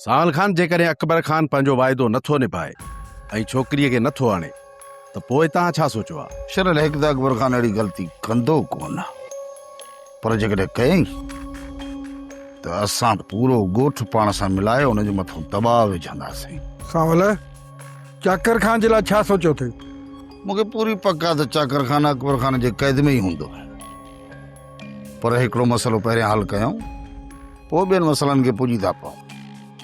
سانول خان جيڪڏهن اڪبر خان پنهنجو واعدو نه ٿو نڀائي ۽ ڇوڪريء کي نه ٿو آڻي ته پوء توهان ڇا سوچيو آ؟ شرل هڪ ته اڪبر خان اهڙي غلطي ڪندو ڪونه پر جيڪڏهن ڪيائين ته اسان پورو ڳوٺ پاڻ سان ملائي ان جي مٿان دٻاء وجهنداسين. سانول، چاڪر خان جي لاء ڇا سوچيو اٿئي؟ مون کي پوري پڪ آ ته چاڪر خان اڪبر خان جي قيد ۾ ئي هوندو. پر هڪڙو مسئلو پهريان حل ڪيون، پوء ٻين مسئلن کي پڄي ٿا پئون.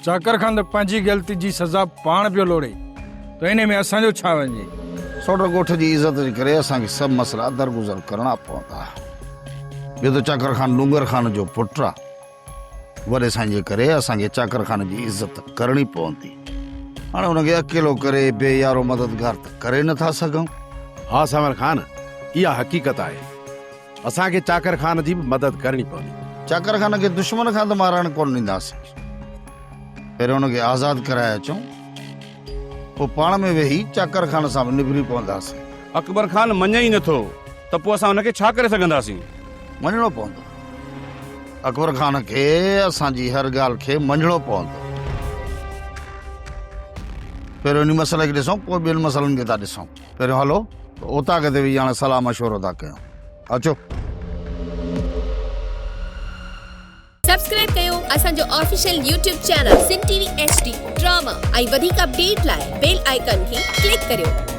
چاڪر خان ته پنهنجي غلطي جي سزا پاڻ پيو لوڙي ته انهي ۾ اسان جو ڇا وڃي؟ سوڍ ڳوٺ جي عزت جي ڪري اسان کي سڀ مسئلا درگذر ڪرڻا پوندا. ٻيو ته چاڪر خان ڏونگر خان جو پٽ آ. وڏي سائين جي ڪري اسان کي چاڪر خان جي عزت ڪرڻي پوندي. هاڻي ان کي اڪيلو ڪري بي يارو مددگار ته ڪري نه ٿا سگهون. ها سانول خان، اها حقيقت آهي. اسان کي چاڪر خان جي به مدد ڪرڻي پوندي. چاڪر خان کي دشمن کان ته مارائڻ ڪونه ڏينداسين. پهريون ان کي آزاد ڪرائي اچون، پوء پاڻ ۾ ويهي چاڪر خان سان به نبري پونداسين. اڪبر خان مڃي ئي نٿو ته پوء اسان ان کي ڇا ڪري سگهنداسين؟ مڃڻو پوندو. اڪبر خان کي اسان جي هر ڳالهه کي مڃڻو پوندو. پهريون انهي مسئلي کي ڏسون، پوء ٻين مسئلن کي ٿا ڏسون. پهريون هلو ته اوطاق تي ويهي هاڻي صلاح مشورو ٿا ڪيون. اچو. سبسڪرائب ڪيو اسان جو official YouTube channel Sindh T V H D drama ۽ وڌيڪ اپڊيٽ لاء بيل آئيڪان کي ڪلڪ ڪريو.